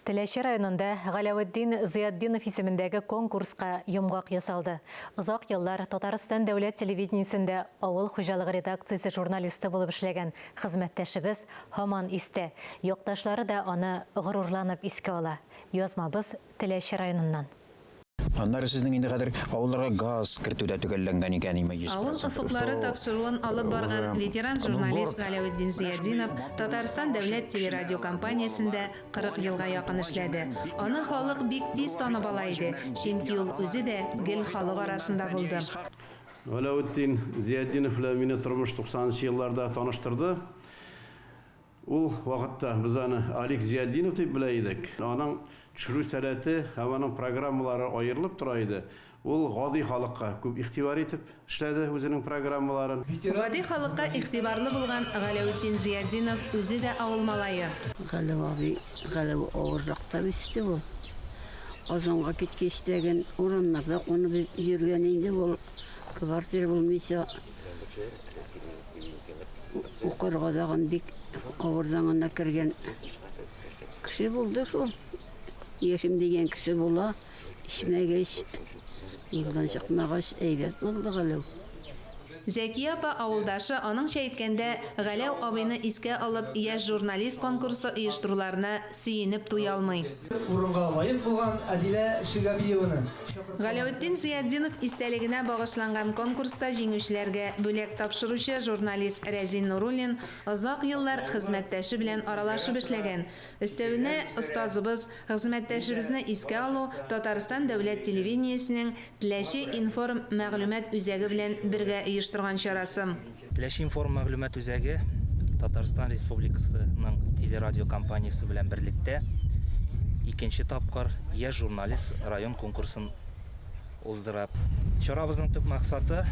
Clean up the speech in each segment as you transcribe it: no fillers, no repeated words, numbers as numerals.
Теләче районында Галәветдин Зыятдинов исемендәге конкурска йомгак ясалды. Озак еллар Татарстан дәүләт телевидениесендә авыл хуҗалыгы редакциясе журналисты булып эшләгән хезмәттәшебез һаман истә, якташлары да аны горурланып искә ала. Язмабыз Теләче районыннан. Аннары сезнең инде хәзер авылларга газ кертү дә төгәлләнгән икән, име 100 Авыл процент. офыклары тапшыруын алып барган ветеран журналист Галәветдин Зыятдинов Татарстан дәүләт телерадиокомпаниясендә 40 елга якын эшләде. Аны халык бик тиз танып ала иде, чөнки ул үзе дә гел халык арасында булды. Галәветдин Зыятдинов белән мине тормыш 90 нчы елларда таныштырды. Ул вакытта без аны Алик Зиятдинов дип белә идек. Аның төшерү сәләте һәм аның программалары аерылып тора иде. Ул гади халыкка күп игътибар итеп эшләде үзенең программаларын. Гади халыкка игътибарлы булган Галәветдин Зиятдинов үзе дә авыл малае. Галәү абый, Галәү авырракта үсте ул. Казанга киткәч тә ген урамнарда кунып йөргән инде ул, квартира булмыйча. Укырга тагын бик авырдан гына кергән кеше булды шул. Яшим дигән кеше була. Эчмәгәч, юлдан чыкмагач, әйбәт булды Галәү. Зәкия апа авылдашы, аныңча әйткәндә, Галәү абыйны искә алып, Яшь журналист конкурсы оештыруларына сөенеп туялмый. Урынга лаек булган Әдилә Шигабиеваны. Галәветдин Зыятдинов истәлегенә багышланган конкурста җиңүчеләргә бүләк тапшыручы журналист Рәзин Нуруллин озак еллар хезмәттәше белән аралашып эшләгән. Өстәвенә, остазыбыз, хезмәттәшебезне искә алу Татарстан дәүләт телевидениесенең Теләче информ мәгълүмат үзәге белән бергә оештырган чарасы. Теләче информ мәгълүмат үзәге Татарстан Республикасының телерадиокомпаниясе белән берлектә икенче тапкыр Яшь журналист район конкурсын уздыра. Чарабызның төп максаты,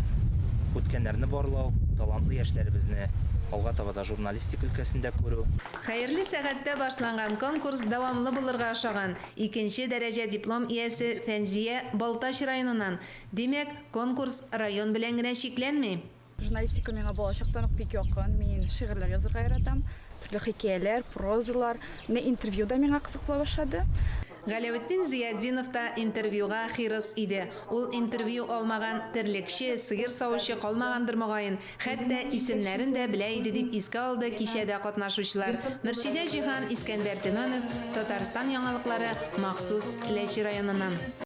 үткәннәрне барлау, талантлы яшьләребезне алга таба да журналистика өлкәсендә күрү. Хәерле сәгатьтә башланган конкурс дәвамлы булырга ошаган. Икенче дәрәҗә диплом иясе Фәнзия Балтач районыннан. Димәк, конкурс район белән генә чикләнми. Журналистика миңа балачактан ук бик якын. Мин шигырьләр язырга яратам. Төрле хикәяләр, прозалар. Менә интервью да миңа кызык була башлады. Галәветдин Зыятдинов та интервьюга хирыс иде. Ул интервью алмаган терлекче, сыер савучы калмагандыр, мөгаен. Хәтта исемнәрен дә белә иде, дип искә алды кичәдә катнашучылар. Мөршидә Җиһан, Искәндәр Төмәнов, Татарстан яңалыклары, махсус Теләче районыннан.